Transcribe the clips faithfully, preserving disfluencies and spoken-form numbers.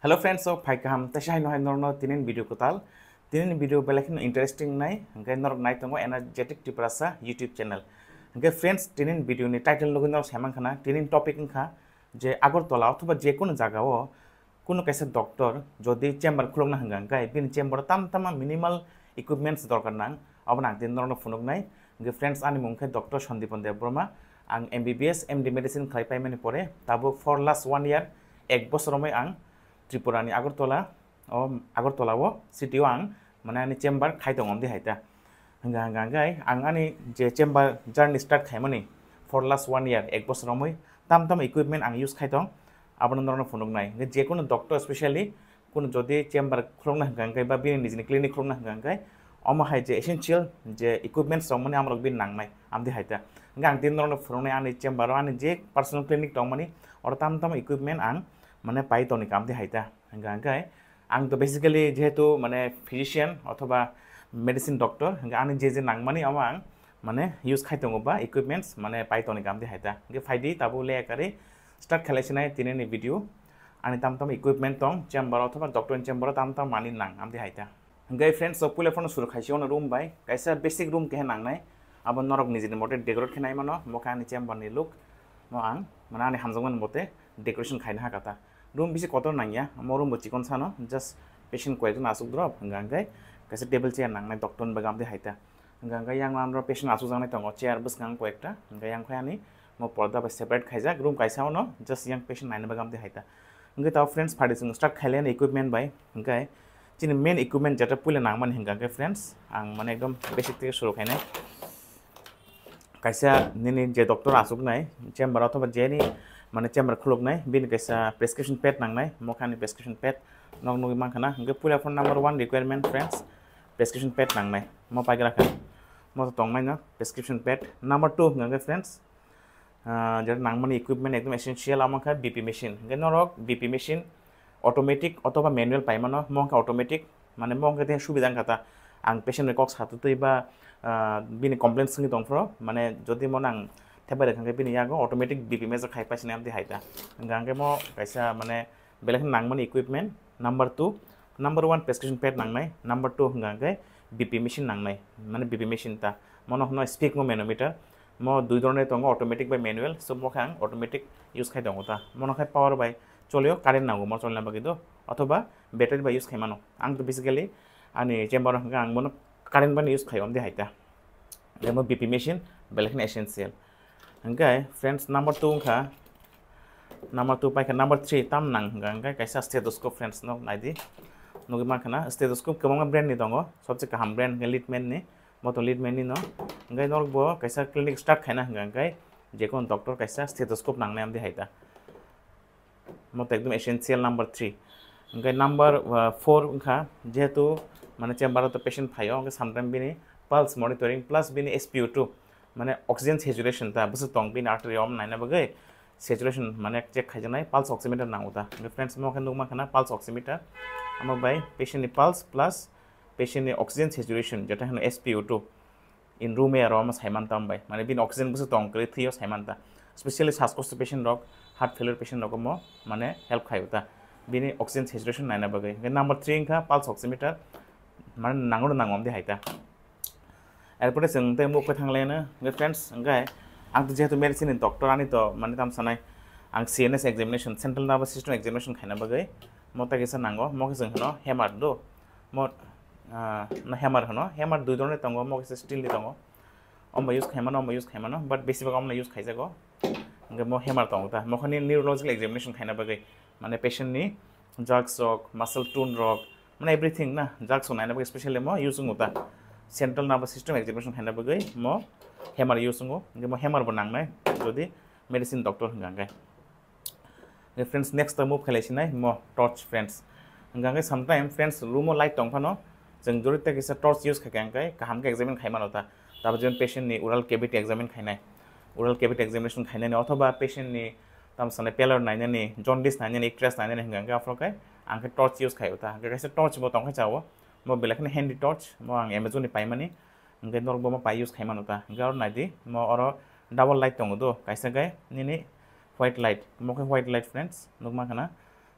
Hello friends, so phai kaham, teisa hai no hai norno tinin video kwtal. Tinin video belai kheno interesting nai, hingke norok nai tongo Energetic Tiprasa YouTube channel. Hingke friends, tinin video ni title nugui norok saimang khana, tinin topic wngkha je Agartala othoba je kono jaga o kono kaisa doctor jodi chamber khulokna hingka hingke bini chamber o tam tama minimal equipments dorkar nang, abono ang tini norokno phunuknai. Hingke friends, ani mung khe Doctor Sandipan Debbarma. Ang M B B S, M D medicine khlai paimani pore tabuk for last one year, ek bosor romwi ang Tripura ni Agartala, o Agartala o city o ang mane ani chamber khai tongo, amdi hai ta. Hingka hingka hingke ang ani je chamber journey start khaimani for last one year, ek bosor romwi tam tam equipment ang use khai tong, abono norokno phunuknai. Hingke je kono doctor specially kono jodi chamber khulokna hingka hingke ba bini nijini clinic khulokna hingka hingke omo hai je essential je equipments rok mani amrok bini nangnai, amdi hai ta. Hingke ang tini norokno phunuknai ani chamber o ani je personal clinic tongmani oro tam tam equipment ang mane pai tonika, amdi hai ta. Hingka hingke ang to basically jehetu mane physician othoba medicine doctor, hingke ani je je nangmani omo ang mane use khai tongo ba equipments mane pai tonika, amdi hai ta. Hingke phaidi tabuk le ekari start khlai sinai tini ni video. Ani tam tam equipment tong chamber o othoba doctor ni chamber o tam tam mani nang, amdi hai ta. Hingke friends, so puila phano suru khaisi ono room bai kaisa basic room kehe nangnai, abo norok nijini mote decorate khe nai mano, mo khe ani chamber ni look, mo ang mane ani hamjakmani mote decoration khaina ha kata. Room bisi kotor nangya, mo room bo chikon sano, just patient koyekjon aswk drop, hingka hingke kaisa table chair nangnai doctor ni bagwi, amdi hai ta. Hingka hingke yang aro patient aswkjaknai tongo, chair bwskango koyekta, hingke yang khe ani mo porda bai separate khaijak, room kaisa ono just yang patient naina bagwi, amdi hai ta. Hingke tao friends, phaidi chwng start khailai equipment bai, hingke chini main equipment jeta puila nangmani hingka hingke friends, ang mane ekdom basic theke suru khainai. Kaisa nini je doctor aswknai chamber othoba jeni mane chamber khuluknai, bini kaisa prescription pad nangnai, mo khe ani prescription pad nok nugui mankha na. Hingke puila phone number one requirement friends, prescription pad nangnai, mo paigra kha, mo to tongmai no prescription pad. Number two hingka hingke friends, ah, jeta nangmani equipment ekdom essential, amo khe B P machine. Hingke norok B P machine automatic othoba manual paimano, mo khe automatic, mane mo khe tei subida wngkha ta. Ang patient ni kok satutwi ba, ah, bini complaint swngwi tongphuru, mane jodi mo nang thepai rwkha hingke bini yago automatic B P machine khai paisini, amdi hai ta. Hingka hingke mo kaisa mane belai kheno nangmani equipment. Number two, number one prescription pad nangnai, number two hingka hingke B P machine nangnai, mane B P machine ta, mono hino sphygmomanometer. Mo dui dhoroner tongo, automatic bai manual, so mo khe ang automatic use khai tongo ta. Mono khai power bai cholio, current nango mo cholna bagwi do, othoba battery bai use khai mano. Ang to basically ani chamber o hingke ang bono current bai use khai, amdi hai ta. Tei mo B P machine belai kheno essential. Hingke friends, number two wngkha, number two paikha, number three tam nang hingka hingke kaisa stethoscope friends, nok naidi, nugui mankha na stethoscope kwbangma brand ni tongo, sobse kaham brand hingke Leadman ni, mo to Leadman ni no. Hingke norok bo kaisa clinic start khaina hingka hingke jekono doctor kaisa stethoscope nangnai, amdi hai ta. Mo to ekdom essential number three. Hingke number, uh, four wngkha, jehetu mane chamber o to patient phaio, hingke sometime bini pulse monitoring plus bini S P O two, mane oxygen saturation ta bwswk tong bini artery o naina bagwi saturation mane check khaijaknai pulse oximeter nango ta. Hingke friends, mo khe nukma khana pulse oximeter, amo bai patient ni pulse plus patient ni oxygen saturation, jeta hino S P O two in room air o omo saiman ta, ambai mane bini oxygen bwswk tong kwrwi thwio saiman ta, specially saskosto patient rok, heart failure patient rok omo mane help khaio ta bini oxygen saturation naina bagwi. Hingke number three wngkha pulse oximeter, mane nango nango amdi hai ta. Erpore chwng tei muk pai thang laino. Hingke friends, hingke ang to jehetu medicine ni doctor, ani to mane tam sanai, ang C N S examination, central nervous system examination khaina bagwi mo ta kisa nango, mo khe chwng hino hammer do, mo, ah, no hammer hino, hammer dui dhoroner tongo, mo kisa steel ni tongo, omo use khaimano, omo use khaimano, but besibak omo use khaijago. Hingke mo hammer tongo ta, mo khani neurological examination khaina bagwi, mane patient ni jags rok, muscle tone rok, mane everything na, jags rok naina bagwi specially mo use wngo ta. Central nervous system examination khaina bagwi mo hammer use wngo, hingke mo hammer bo nangnai jodi medicine doctor hingka hingke. Hingke friends, next ta move khailai sinai mo torch friends. Hingka hingke sometime friends room o light tong phano chwng jodi ta kisa torch use khaikha hingke kaham khe examine khai mano ta. Tabuk jemon patient ni oral cavity examine khainai, oral cavity examination khainani othoba patient ni tam sanai pallor nainani, jaundice nainani, icterus nainani hingka hingke aphuru khe ang khe torch use khaio ta. Hingke kaisa torch bo tong khe chao, mo belai kheno handy torch, mo ang Amazon ni paimani, hingke norok bo mo pai use khai mano ta. Hingke oro naidi, mo oro double light tongo do, kaisa khe nini white light, mo khe white light friends, nukma khana.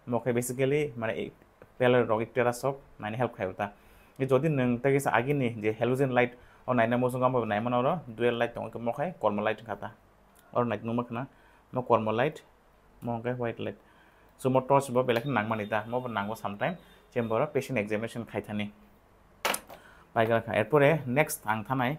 Mo khe basically mane pale rok icteria sok naina help khai ta. Jodi nwng tei kisa agini je halogen light o naina muchung amo naimano oro dual light tongo, mo khe kormo light wngkha ta. Oro nai nukma khna mo kormo light, mo hwnkhe white light. So mo torch bo belai kheno nangmani ta, mo bo nango sometime chamber o patient examination khai thani. Paigwra kha. Erpore next ang thanai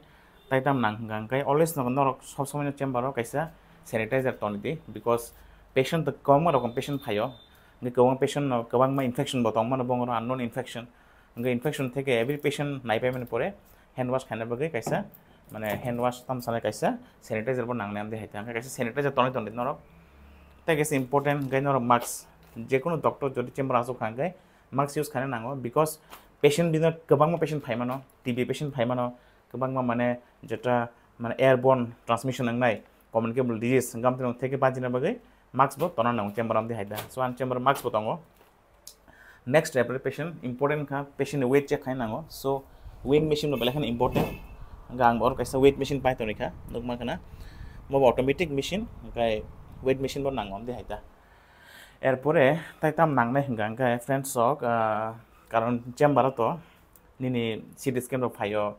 taitam nang hwnkha hwnkhe always no norok sob somoi no chamber o kaisa sanitizer toni di, because patient to kwbangma rokom patient phaio. Hwnkhe kwbangma patient no kwbangma infection bo tongmano, bongoro unknown infection. Hwnkhe infection theke every patient naipaimani pore hand wash khaina bagwi kaisa, mane hand wash tamsana kaisa sanitizer bo nangnai amdi hai ta. Hwnkhe kaisa sanitizer tonwi tongdi norok. Tei kaisa important hwnkhe norok mask, jekunu doctor jodi chamber asuk kha hwnkhe mask use khaina nango, because patient bini kwbangma patient phaimano, T B patient phaimano, kwbangma mane jeta mane airborne transmission wngnai communicable disease, gamtino theke bachina bagwi mask bo tona nango chamber amdi hai ta. So ang chamber mask bo tongo. Next step patient important kha, patient ni weight check khai nango. So weight machine no belai kheno important. Hwnkhe ang oro kaisa weight machine pai tongwi kha, nukma khna mo bo automatic machine, hwnkhe weight machine bo nango amdi hai ta. Erpore tai tam nangnai hwnkha hwnkhe friends sok, ah, karon chamber o to nini C T scan rok phaio,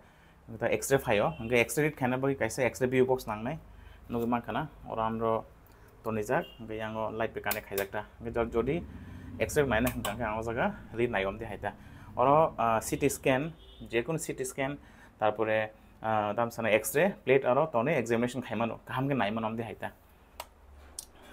ta X-ray phaio, hwnkhe X-ray read khaina bagwi kaisa X-ray view box nangnai, nugwi mankha na, oro amro tonijak, hwnkhe yango light bai connect khaijak ta, hwnkhe jor-, jodi X-ray naina hwnkha hwnkhe ang o jaga read nai omdi hai ta. Oro, ah, C T scan, jekunu C T scan, tarpore, ah, tamsana X-ray, plate aro tonwi examination khaimano, kaham khe naimano omdi hai ta.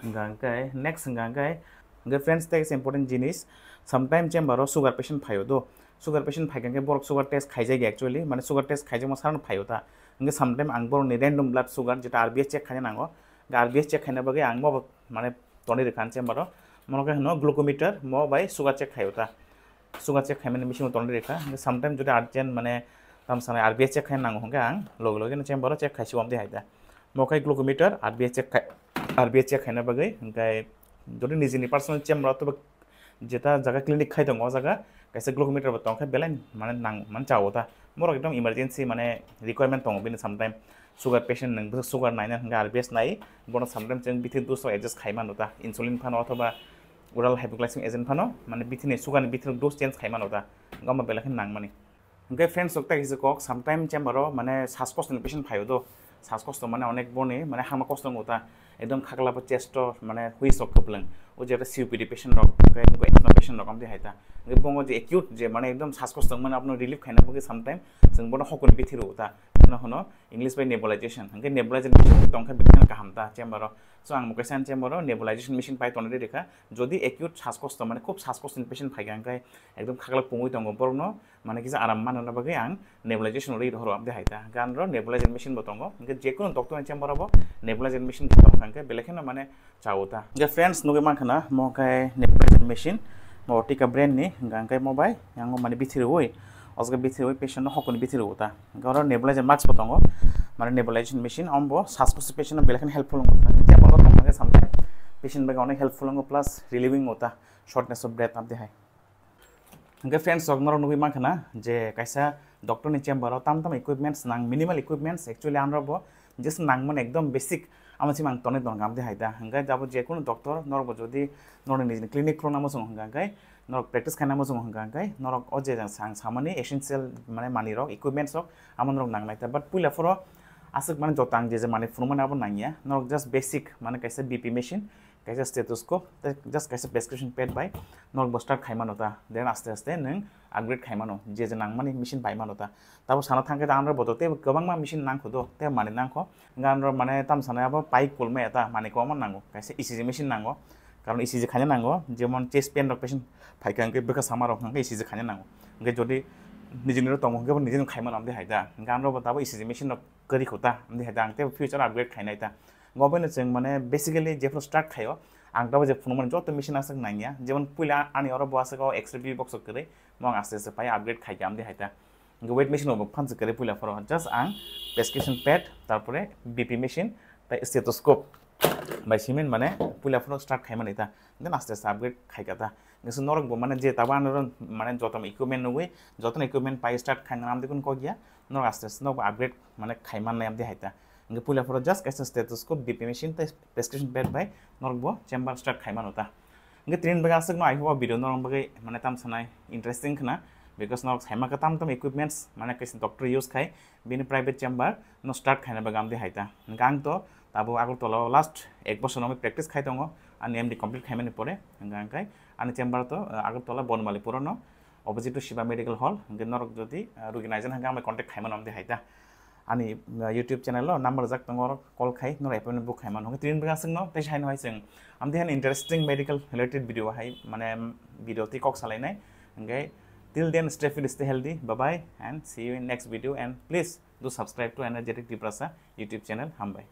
Hwnkha hwnkhe next hwnkha hwnkhe, hwnkhe friends, tei kaisa important jinis, sometime chamber o sugar patient phaio do, sugar patient phaikha hwnkhe borok sugar test khaijak ya actually, mane sugar test khaijakma sarano phaio ta, hwnkhe sometime ang borokni random blood sugar jeta R B S check khaina nango, hwnkhe R B S check khaina bagwi ang bobo mane tonwi rwkha ani chamber o, mono khe hwno glucometer, mo bai sugar check khaio ta. Sugar check khaimani bisingo tonwi rwkha. Hwnkhe sometime jodi urgent mane tamsana R B S check khaina nango hwnkhe ang loge loge no chamber o check khaisi omdi hai ta. Mo khai glucometer, R B S check khai, R B S check khaina bagwi, hwnkhe jodi nijini personal chamber o, jeta jaga clinic khai tongo, o jaga kaisa glucometer bo tongkhe belai mane nang, mane chao ta. Borok ekdom emergency mane requirement tongo bini sometime. Sugar patient nwng bwswk sugar naina hwnkhe R B S nai, bono sometime chwng bithir dose rok adjust khai mano ta, insulin phano othoba oral hypoglycemic agent phano, mane bithini sugar ni bithir dose change khai mano ta, gama belai khe nangmani. Hwnkhe friends, sok tei kisa kok, sometime chamber o mane sas kosto ni patient phaio do, sas kosto mane onek boni mane hama kosto wngo ta, ekdom khakla bo chest o mane huis rok kwplwng, o je C O P D patient rok, hwnkhe asthma patient rok amtwi hai ta, hwnkhe bongo je acute je mane ekdom sas kosto mane abono relief khaina bagwi sometime chwng bono hokoni bithir rwo ta, bono hwno English bai nebulization, hwnkhe nebulization machine tongkha bini kaham ta chamber o. So ang bo kaisa ani chamber o nebulization machine pai tonwi rikha. Jodi acute sas kosto mane khub sas kosto ni patient phaikha hwnkhe ekdom khaklak pungwi tongo borokno, mane kisa aram manna bagwi ang nebulization rwi rohoro amde hai ta. Hwnkhe anro nebulization machine bo tongo. Hwnkhe jekunu doctor ni chamber o bo nebulization machine bo tongkha hwnkhe belai kheno mane chao ta. Hwnkhe friends, nugwi mankha na, mo khe nebulizer machine, mo Tika brand ni, hwnkha hwnkhe mo bai, yango mani bithi rwi, o jaga bithi rwi patient no hokoni bithi rwi ta. Hwnkhe oro nebulizer mask bo tongo, mane nebulization machine, ombo sas kusu patient no belai kheno helpful wngo ta. Hwnkhe abo tongkha khe samkhe patient bai onek helpful wngo plus relieving wngo ta, shortness of breath abdi hai. Hwnkhe friends rok, norok nugwi mankha na je kaisa doctor ni chamber o tam tam equipments nang, minimal equipments, actually amra bo just nangmani ekdom basic, amo simi ang tonwi tongkha amtwi hai ta. Hwnkhe abo jekunu doctor norok bo jodi norok nijini clinic khulukna muchungo hwnkha hwnkhe, norok practice khaina muchungo hwnkha hwnkhe, norok o je ang samani essential mane manwi rok, equipments rok amo norok nangnai ta. But puila phoro aswk mane joto ang je je manwi phunukmani abo nangya, norok just basic mane kaisa B P machine, kaisa stethoscope, tei just kaisa prescription pad bai norok bo start khai mano ta, then aste aste nwng upgrade khai mano, je je nangmani machine pai mano ta. Tabo sana thangkhe ta amra bodo tei kwbangma machine nangkho do, tei manwi nangkho. Hwnkhe amra mane tam sanai abo pai kulmaya ta, manwi kwbangma nango, kaisa E C G machine nango, karon E C G khaina nango, jemon chest pain rok patient phaikha hwnkhe bwkha sama rok hwnkhe E C G khaina nango. Hwnkhe jodi nijini rok tongo hwnkhe bo nijini khai mano amtwi hai ta. Hwnkhe amra bo tabo E C G machine rok kwrwi kho ta, amtwi hai ta, ang tei future upgrade khainai ta. Obono chwng mane basically jephru start khaio, ang tabo je phunukmani joto machine aswk nangya, jemon puila ani oro bo aswk o X-ray B box o kwrwi, mo ang aste aste pai upgrade khaikha amtwi hai ta. Hwnkhe weight machine bo phansi kwrwi puila phoro, just ang prescription pad, tarpore B P machine, tei stethoscope bai simi mane puila phoro start khaimani ta, then aste aste upgrade khaikha ta. Hwnkhe norok bo mane je tabo ano mane joto equipment nugwi, joto equipment pai start khaina amtwi kun kok ya, norok aste aste norok bo upgrade mane khai mannai amtwi hai ta. Hwnkhe puila phoro just kaisa stethoscope, B P machine tei prescription pad bai norok bo chamber start khai mano ta. Hingke tini bagwi aswkno, I hope o video norok bagwi mane tam sanai interesting khna, because norok saima khe tam tam equipments mane kaisa doctor use khai bini private chamber no start khaina bagwi amdi haita. Hingke ang to tabo Agartala o last ek bosor no practice khai tongo, ani M D complete khaimani pore. Hingke ang khai ani chamber to, uh, Agartala Bonmali puro no opposite to Shiva Medical Hall. Hingke norok jodi, uh, rugi naijakna hingke ang bai contact khaimano amdi haita. Ani, uh, YouTube channel o number jak tongo, oro call khai norok appointment book khaimano. Hingke tini bagwi aswkno tei saino hai chwng amdi hani interesting medical related video hai mane video tei kok salainai. Hingke till then, stay fit, stay healthy, bye bye and see you in next video and please do subscribe to Energetic Tiprasa YouTube channel. Hambai.